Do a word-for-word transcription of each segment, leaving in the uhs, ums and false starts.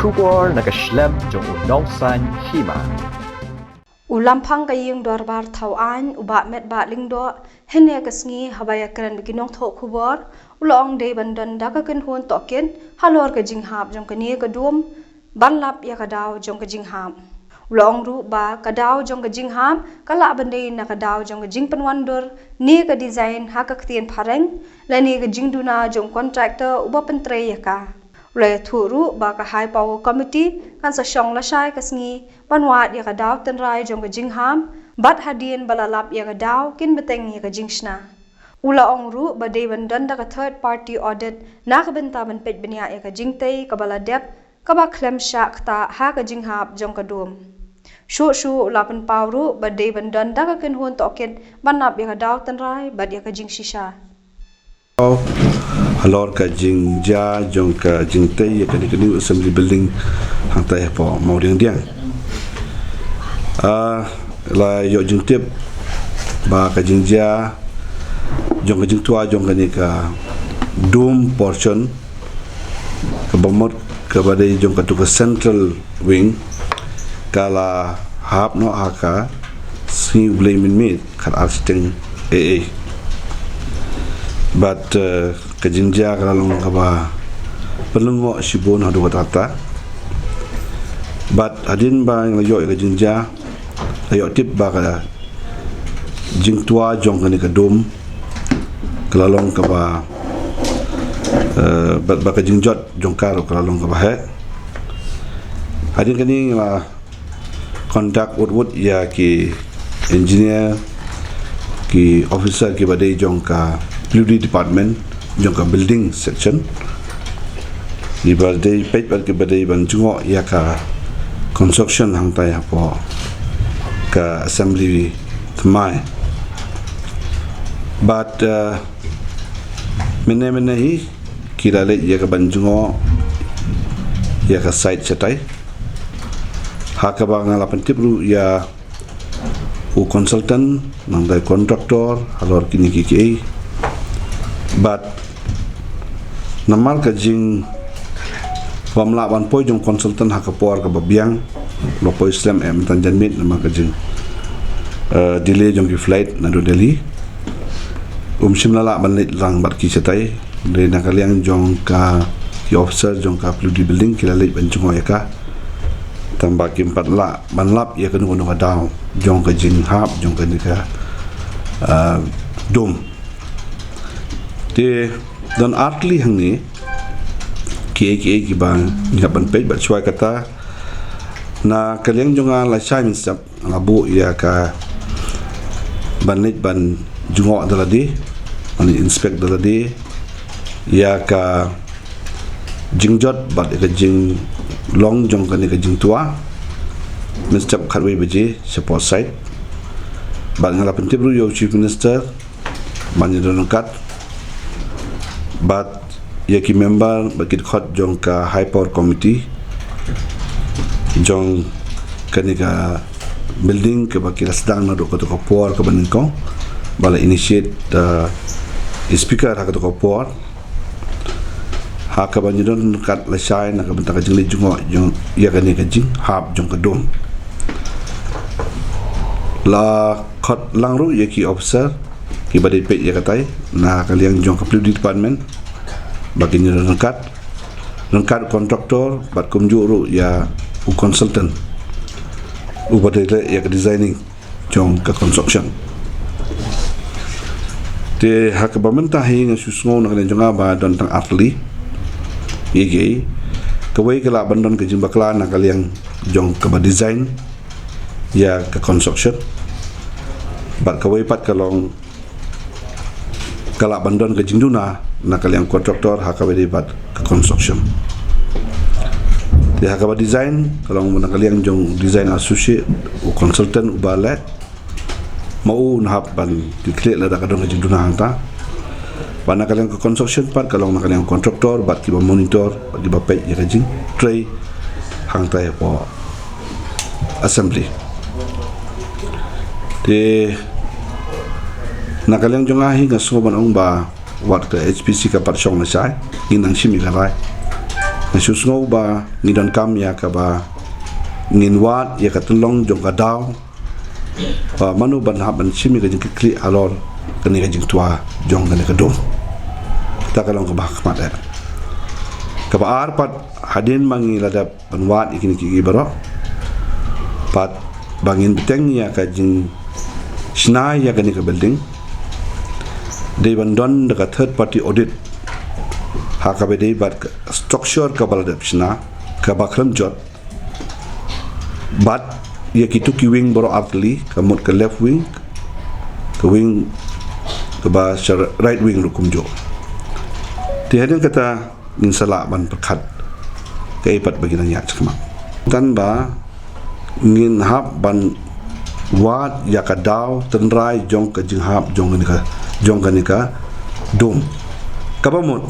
Khubor na ka shlem jong u Nongsaiñ Hima. U Lamphang ka Ïing Dorbar Thaw Aiñ, u Bah Metbah Lyngdoh, hynne ka sngi haba ïakren bad ki nongthoh khubor, u la ong dei ban don da ka kynhun tohkit halor ka jinghap jong kane ka dum, ban lap ïa ka daw jong ka jinghap. U la ong ruh ba ka daw jong ka jinghap ka lah ban dei na ka daw jong ka jingpynwandur ne ka design ha ka ktien phareng, lane ka jingduna jong u contractor uba pyntrei ïa ka. U la ïathuh ruh ba ka High Power Committee kan sa shong lashai ka sngi ban wad ïa ka daw tynrai jong ka jinghap, bad hadien ba la lap ïa ka daw kin bteng ïa ka jingshna. U la ong ruh ba dei ban don da ka third party audit na ka bynta ban peit bniah ïa ka jingtei kaba la dep, kaba khlem shah ktah ha ka jinghap jong ka dum. Shuh shuh u la pynpaw ruh ba dei ban don da ka kynhun tohkit ban lap ïa ka daw tynrai bad ïa ka jingshisha. Halor ka jingjia jong ka jingtei ïa kane ka new assembly building hangtai hapoh Mawdiangdiang. Ah, la ïoh jingtip ba ka jingjia jong ka jingtwa jong kane ka dum portion kaba mut kaba dei jong katu ka central wing ka la hap noh ha ka sngi U Blei mynmiet khatar shiteng A A. Bad, eh, ka jingjia ka la long kaba pynlyngngoh shibun haduh katta katta. Bad hadien ba la ïoh ïa ka jingjia, la ïoh tip ba ka jingtwa jong kane ka dum ka la long kaba, eh, bad ba ka jingjot jong ka ruh ka la long kaba heh. Hadien kane la contact wut wut ïa ki engineer, ki officer kiba dei jong ka P W D department, jong ka building section, kiba dei peit bad kiba dei ban jngoh ïa ka construction hangtai hapoh ka assembly thymmai. Bad, eh, mynne mynne hi ki la leit ïa ka ban jngoh ïa ka site shatai. Ha kaba nga la pyntip ruh ïa u consultant, nangta u contractor halor kine kiei kiei. Bad namar ka jingbym lah ban poi jong u consultant ha ka por kaba biang, u la poi slem eh mynta janmiet namar ka jing, eh, delay jong ki flight naduh Delhi. Um shym la lah ban leit lang bad ki shatai. Dei na ka liang jong ka, ki officer jong ka P W D building ki la leit ban jngoh ïa ka. Tangba kim pat lah ban lap ïa kano kano ka daw jong ka jinghap jong kane ka, ah, dum. Te don artylli hangne kiei kiei kiba ngi hap ban peit, bad shuwa kata na ka liang jong nga lashai mynstep la buh ïa ka ban leit ban jngoh da lade, ban inspect da lade ïa ka jingjot bad ïa ka jinglong jong kane ka jingtwa mynstep khatwei baje shapoh site. Bad nga la pyntip ruh ïa u Chief Minister ban ïadon ryngkat bad ïa ki member bad ki dkhot jong ka High Power Committee jong kane ka building kaba ki la sdang naduh kato ka por kaba nyngkong, ba la initiate da i speaker ha kato ka por, ha kaba ngi don ryngkat lashai na ka bynta ka jingleit jngoh jong ïa kane ka jinghap jong ka dum. La khot lang ruh ïa ki officer kiba dei peit ïa katai na ka liang jong ka P W D department, ba kin ïadon ryngkat, ryngkat u contractor bad kumjuh ruh ïa u consultant uba dei leh ïa ka designing jong ka construction. Te ha kaba mynta hi nga shu sngew na ka liang jong nga ba don tang artylli. Ïa kiei, kawei ka lah ban don ka jingbakla na ka liang jong kaba design ïa ka construction, bad kawei pat ka long ka lah ban don ka jingduna na ka liang contractor ha kaba ïadei bad ka construction. Te ha kaba design ka long na ka liang jong design associate, u consultant uba leh, ma u un hap ban kit khlieh lada ka don ka jingduna hangta. Bad na ka liang ka construction pat ka long na ka liang contractor bad kiba monitor bad kiba peit ïa ka jingtrei hangta hapoh assembly. Te na ka liang jong nga hi nga sngew ban ong ba wat ka H P C ka pat shong lashai, ngin nang shim ïa ka rai. Nga shu sngew ba ngi donkam ïa kaba ngin wad ïa ka tyllong jong ka daw ba mano ban hap ban shim ïa ka jingkitkhlieh halor kane ka jingtwa jong kane ka dome. Kata ka long kaba ha khmat eh. Kaba ar pat, hadien ba ngi la dep ban wad ïa kine kiei kiei baroh, pat ba ngin bteng ïa ka jingshna ïa kane ka building, dei ban don da ka third party audit ha kaba dei bad ka structure kaba la dep shna, kaba khlem jot, bad ïa kitu ki wing baroh artylli, ka mut ka left wing, ka wing kaba sha right wing ruh kumjuh. Te hadien kata ngin sa lah ban pyrkhat kaei pat ba ngin ïa shim. Tang ba ngin hap ban wad ïa ka daw tynrai jong ka jinghap jong kane ka, jong kane ka dome. Kaba mut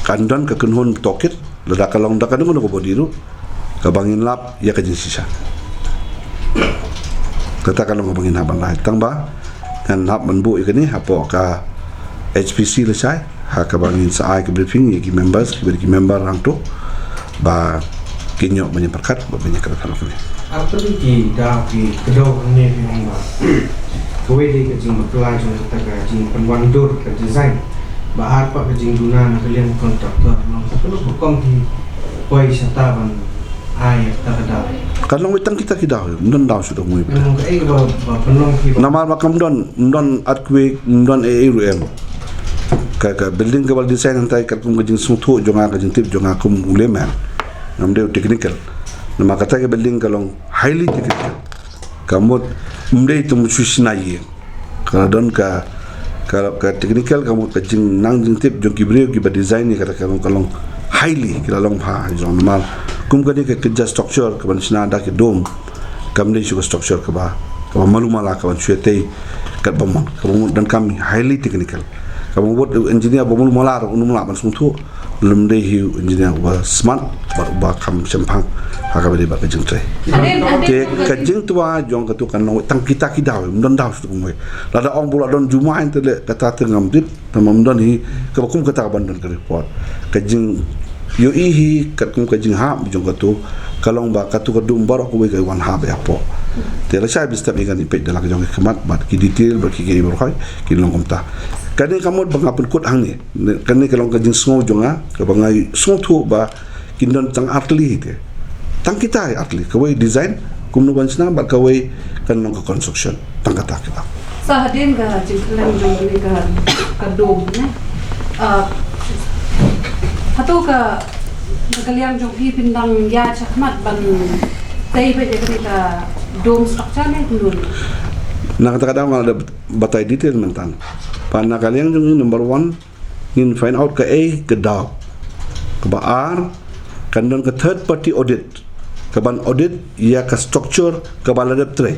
kan don ka kynhun tohkit, lada ka long da kano kano ka body ruh, kaba ngin lap ïa ka jingshisha. Kata ka long kaba ngin hap ban rai. Tang ba ngan hap ban buh ïa kane hapoh ka H P C lashai, ha kaba ngin sa ai ka briefing ïa ki members, kiba dei ki member hangto, ba kin ïoh ban ïa pyrkhat, ba kin ïa kren halor kane. Artylli ki daw ki kdew hangne, phi ong ba kawei dei ka jingbakla jong kata ka jingpynwandur ka design, ba ar pat ka jingduna na ka liang contractor. Nang sa kano ka kong ki poi shata ban ai ïa kata ka daw? Kan long wei tang kita ki daw, ym don daw shuh da kawei pat. Nang kaei ba, ba pynlong ki ba Namar ba kam don, ym don earthquake, ym don ei ei ruh em. Ka, ka building kaba la design hangtai katkum ka jingsngewthuh jong nga, ka jingtip jong nga kum u layman, ngam dei u technical. Namar kata ka building ka long highly technical. Ka mut ym dei tang shu shna ïing. Ka don ka, ka, ka technical, ka mut ka jingnang jingtip jong ki briew kiba design ïa kata ka long, ka long highly, ki la long bha jong. Namar kum kane ka kynja structure kaban shna da ki dome, kam dei shuh ka structure kaba, kaba malu mala kaban shu ïatei katba mon. Kaba mut donkam highly technical. Kaba mut engineer ba malu mala ruh um lah ban sngewthuh lymda hi u engineer uba smart bad uba kham shemphang ha kaba dei bad ka jingtrei. Hadien, hadien Te ka jingtwa jong katu kan long tang kita ki daw, ym don daw shuh kumwei. Lada ong ba la don jumai te leh kata te ngam tip, tangba ym don hi kaba kum kata kaban don ka report. Ka jingïohi hi katkum ka jinghap jong katu ka long ba katu ka dome baroh kawei ka wan hap ïa hapoh. Te lashai bistep ïa kane peit da la ka jong ki khmat bad ki detail bad ki, ki baroh kin long kumta. Kane ka mut ba nga pynkut hangne. Ne, kane ka long ka jingsngew jong nga, kaba nga sngewthuh ba kin don tang artylli hi te. Tang kita hi artylli, kawei design kumno ban shna bad kawei kan long ka construction. Tang kata kita. Sa hadien ka jingkhlem jong kane ka, ka dome ne. Ah, hato ka, na ka liang jong phi phin dang ïa shakhmat ban tei beit ïa kane ka dome structure ne kumno? Na kata ka daw nga la dep batai detail mynta. Pat na ka liang jong ngi, number one, ngin find out kaei ka daw. Kaba ar, kan don ka third party audit kaban audit ïa ka structure kaba la dep trei,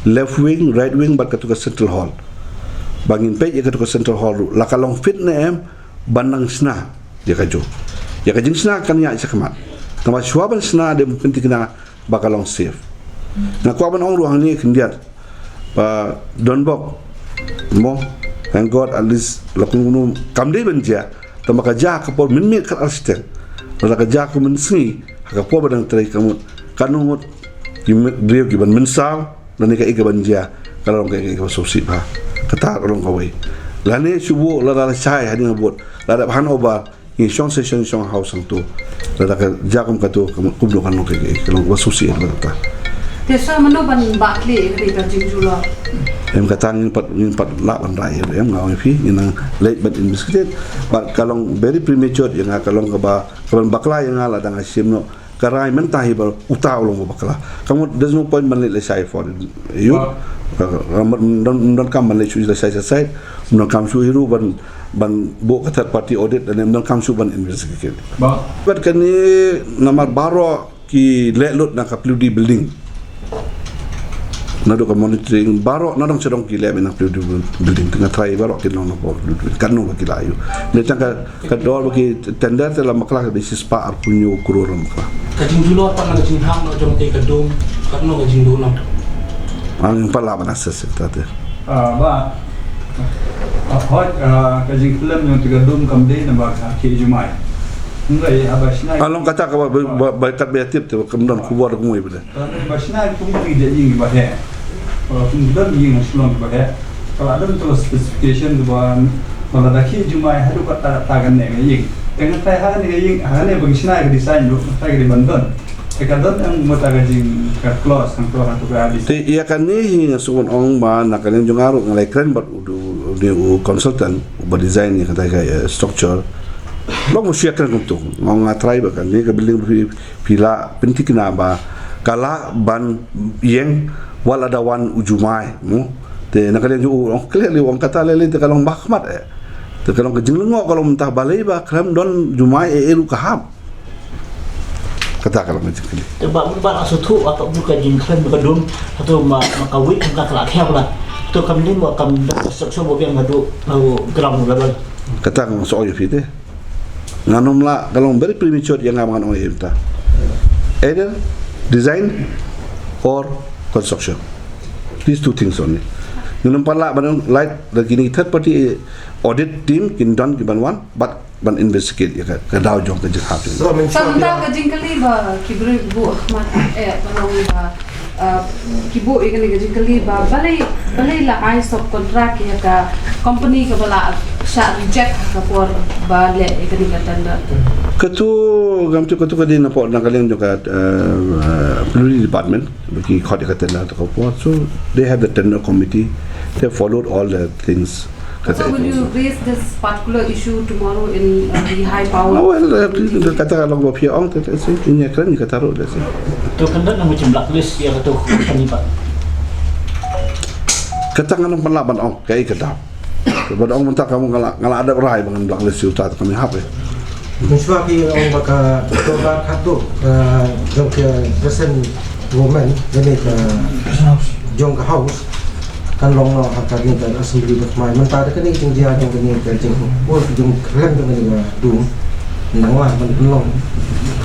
left wing, right wing bad katu ka central hall. Ba ngin peit ïa katu ka central hall ruh la ka long fit ne em ban nang shna ïa kajuh. Ïa ka jingshna kan ïaid shakhmat. Tangba shuwa ban shna dei ban pyntikna ba ka long safe. Nga kwah ban ong ruh hangne khyndiat ba donbok mo, thank God, at least la kumno kam dei ban jia. Tangba ka jia ha ka por mynmiet khatar shiteng, lada ka jia ha ka mynsngi ha ka por ba dang trei, ka mut, ka nang mut ki briew kiban mynsaw lane kaei kaban jia ka la long kaei kaba sngewsih bha. Kata ka long kawei. Lane shu buh lada lashai hadien ba bud, lada handover ngi shong session, shong house hangto. Lada ka jia kum katu, kum, kumno kan long kaei, ka long kaba sngewsih bha kata. Te sa mano ban bakla ïa kane ka jingjulor? Em, kata ngin pat, ngin pat lah ban rai, em, nga ong ïa phi, ngin nang leit ban investigate. Bad ka long very premature ïa nga, ka long kaba, kaban bakla ïa nga lada nga shim noh ka rai mynta hi ba uta u long ba bakla. Ka mut there's no point ban leit lashai for you. Ka, ka mut ym don, ym donkam ban leit shuh lashai sha site, ym donkam shuh hi ruh ban, ban buh ka third party audit, lane ym donkam shuh ban investigate. Bad kane namar baroh ki leh lut na ka P W D building. Naduh ka monitoring baroh, nadong shadong ki leh beit na P W D building, te nga tharai baroh kin long na P W D building. Katno ba ki la ïoh. Hynrei tang ka, ka dor ba ki tender te la bakla ka dei shispah arphew hynñiew klur la bakla. Ka jingjulor pat na ka jinghap noh jong te ka dome, katno ka jingduna? Ngim pat lah ban assess ïa kata te. Ah, ba. Ah, hooid, ah, ka jingkhlem jong te ka dome kam dei namar ka khie jumai. Hynrei haba shna, ah, long kata kaba, ba, ba, ba kat ba ïa tip te kam don khubor kumno ba dei. Haba shna kum ki de ïing ba heh. Ba kum don ïing Shillong ba heh. Ka la don to specification ba, ba lada khie jumai haduh katta katta kane ka ïing. Te nga trai ha kane ka ïing, ha kane ba ngi shna ka design ruh, nga trai ka dei ban don. Te ka don em mynta ka jing ka clause hangto ha kato ka design. Te ïa kane hi nga sngewbha ong ba na ka liang jong nga ruh nga la ïakren bad u, u, u, u consultant uba design ïa kata ka, eh, structure. Long ba shu ïakren kumto. Nga ong nga trai ba kane ka building ba phi, phi la pynthikna ba ka lah ban ïeng wat la da wan u jumai, mo. Te na ka liang jong u ong clearly, ong kata lei lei te ka long ba khmat eh. Te ka long ka jinglyngngoh ka long mynta balei ba khlem don jumai eh eh ruh ka hap. Kata ka long ka jingkylli. Te ba, ba la shu thuh, ata bu ka jingkhlem ka dum, hato ma, ma ka wit ka la khia la. Hato kam lim ba kam da structure ba biang hato, hato ground level. Kata ka long soh ïa phi te. Ngan ym lah, ka long very premature ïa nga ba ngan ong ïa mynta. Either design or construction. These two things only. Ngan ym pat lah ban ong, like, da kine third party audit team kin don ki ban wan, but ban investigate ïa ka, ka daw jong ka jingkhap. So, mynta ka jingkylli ba ki briew ba khmat eh ba long ba, uh, ki buh ïa kane ka jingkylli ba balei, balei la ai sub contract ïa ka company kaba la shah reject ha ka por ba leh ïa kane ka tender. Kato, ngam tip kato ka dei na por na ka liang jong ka, uh, uh, P W D department ba ki khot ïa ka tender ha ka por. So they have the tender committee. They followed all the things. So will you raise this particular issue tomorrow in, uh, the high power? Ah, well, uh, kata ka long ba phi ong te, te, te, ïa kren kata ruh te. To kan don na musim blacklist ïa kato company ba. Kata ngan ym pat lah ban ong kaei ka daw. Ban ong mynta ka mut nga la, nga la dep rai ba ngan blacklist ïa uta te kam hap eh. Mynshuwa ki ong ba ka, to ba ka to, uh, jong ka present government, kane ka jong ka House kan long noh ha kane ka Assembly ba thymmai. Mynta da kane ka jingjia jong kane ka jingpur jong khlem jong kane ka dum, nang lah ban pynlong,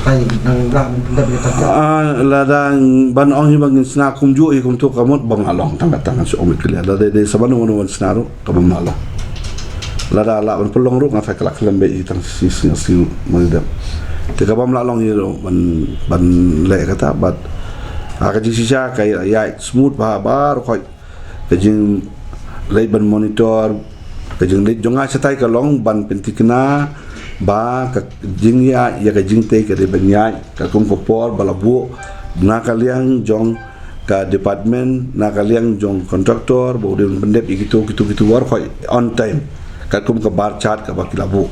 hai nang lah ban pyndep ïa ka. Ah, lada ban ong hi ba ngin shna kumjuh hi kumto ka mut bym lah long, tang tang shu ong beit clear. Lada dei sa ban ong ban shna ruh ka bym lah long. Lada lah ban pynlong ruh nga tharai ka la khlem beit hi tang shi sngi shi sngi ma dep. Te ka bym lah long hi ruh ban, ban leh kata, bad ha ka jingshisha ka ïaid smooth bha baroh khoit. Ka jingleit ban monitor, ka jingleit jong nga shatai ka long ban pynthikna ba ka jingïaid ïa ka jingtei ka dei ban ïaid katkum ka por ba la buh na ka liang jong ka department, na ka liang jong contractor ba u dei ban pyndep ïa kito, kito, kito baroh khoit on time katkum ka bar chart kaba ki la buh.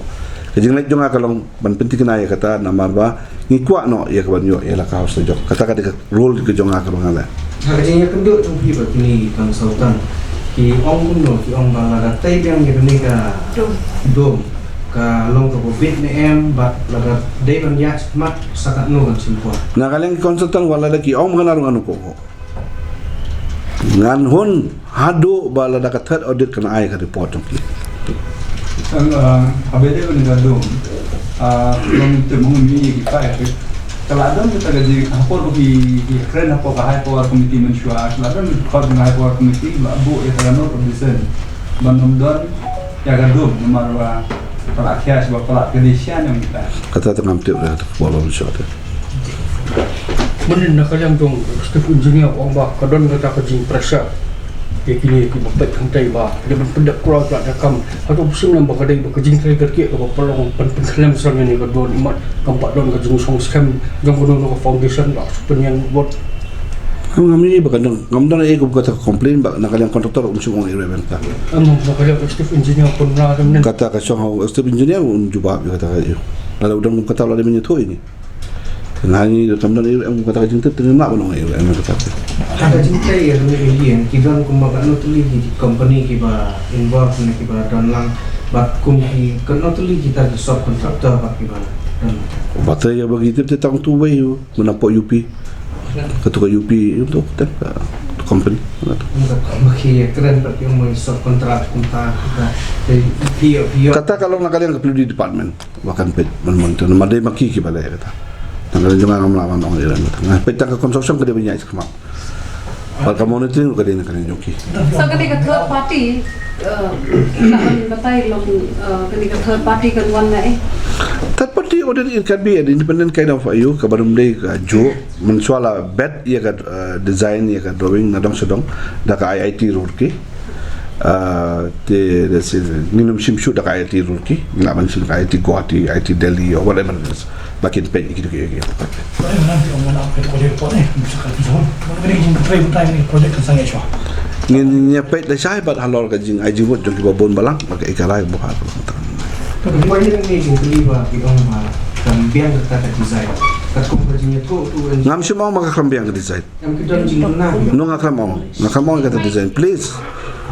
Ka jingleit jong nga ka long ban pynthikna ïa kata namar ba ngi kwah noh ïa ka ban ïoh ïa la ka House la jong. Kata ka dei ka role ka jong nga kaba nga leh. Ha ka jingïakynduh jong phi bad kine ki consultant, ki ong kumno, ki ong ba lada tei biang ïa kane ka dum, ka long kaba bit ne em, bad lada dei ban ïaid khmat sa katno kan shim por? Na ka liang ki consultant wat lada ki ong ba ngan ruh ngan ong ko. Ngan hun haduh ba lada ka third audit kan ai ka report jong ki. Tang, ah, haba ïadei bad ka dum, ah, long tip ma ngi ki paip. Ka la don kata ka jing, ha por ba ki, ki kren ha por ka high power committee mynshuwa, ka la don ka high power committee ba buh ïa ka note of dissent ban ym don ïa ka dum namar ba ka la khia sha ba palat ka dei sha ne ym ka. Kata te ngam tip re, kata ka por ba mynshuwa te. Mynnin na ka liang jong Chief Engineer ong ba ka don kata ka jingpressure ïa kine kiba peit hangtai ba dei ban pyndep kloi ka dohkam. Hato phi sngew ba ka dei ba ka jingtrei kyrkieh kaba pynlong ban pynkhlem shuh ïa kane ka dum, imat kam pat don ka jingsngewskhem jong kano kano ka foundation ba shu pynïeng bad. Ngam, ngam ïohi ba ka don, ngam don ei ei kumta ka complain ba na ka liang contractor um shym ong ei ei ruh ïa kata. Em, na ka liang Chief Engineer pynbna mynnin. Kata ka shong ha Chief Engineer un jubab ïa kata ka ïa. Lada u don kumta la dei mynta ïathuh ïa ngi. Nga ngi kam don ei ei em kata ka jingtip, te ngim lah ban ong ei ei em kata. Ha ka jingtei ïa kane ka ïing ki don kumba katno tylli ki company kiba involve ne kiba don lang, bad kum ki katno tylli kita ki subcontractor bad kiba don. Ba te ïa ba ngi tip te tang tu wei u, mynta pok U P. Katu ka U P, u tu ka company. Kumba ki ïakren bad ki ong subcontract kumta, te phi ïoh, phi ïoh. Kata ka long na ka liang ka P W D department. Ba kan peit ban monitor, namar dei ma ki kiba leh kata. Tang ka jong nga ngam lah ban ong ei ei kata. Nga peit tang ka construction ka dei ban ïaid shakhmat. Bad ka monitoring ka dei na ka liang jong ki. So kane ka third party, eh, lah ban batai long, eh, kane ka third party kan wan na ei? Third party It can be an independent kind of, ïa, kaba ym dei kajuh, mynshuwa la bet ïa ka, uh, design, ïa ka drawing nadong shadong da ka I I T Roorkee. Uh, te, te si, ngin ym shim shuh da ka I I T Roorkee, ngi lah ban shim ka I I T Guwahati, I I T Delhi, or whatever it is. Ba kin peit ïa ki, ïa ki. Ngin ïa peit lashai bad halor ka jingai jingmut jong kiba bun balang, ba ka ïa ka rai ba ha. Ka project ni jingkylli ba ki ong ba kan biang kata ka design. Katkum ka jingïathuh tu kan. Ngam shym ong ba ka kan biang ka design. Em, ki don jingkylli. No, nga khlem ong. Nga khlem ong kata design. Please.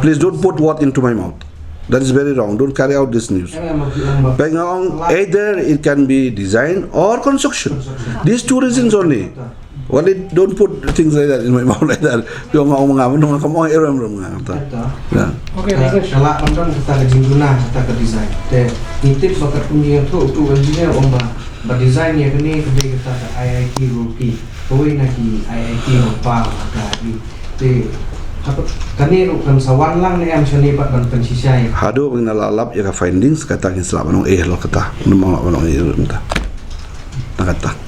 Please don't put word into my mouth. That is very wrong. Don't carry out this news. Em, em, em, em. Ba nga ong, either it can be design or construction. These two reasons only. Well, it, don't put things like that in my mouth like that. Phi ong nga ong nga, no, nga khlem ong, em, em, em, nga kata. Kata. Yeah. Okay, ka, thank you. Ka lah ban don kata ka jingkylli, kata ka design. Te, ngi tip ba katkum jingïathuh tu engineer ong ba, ba design ïa kane ka dei kata ka I I T Roorkee. Kawei na ki I I T Roorkee ka dei. Te, hap-, kane ruh kan sa wan lang ne em shane pat ban pynshisha ïa. Haduh ba ngin la lap ïa ka findings kata ngin sa lah ban ong eh halor kata. Ngim lah ban ong eh halor kata. Na kata.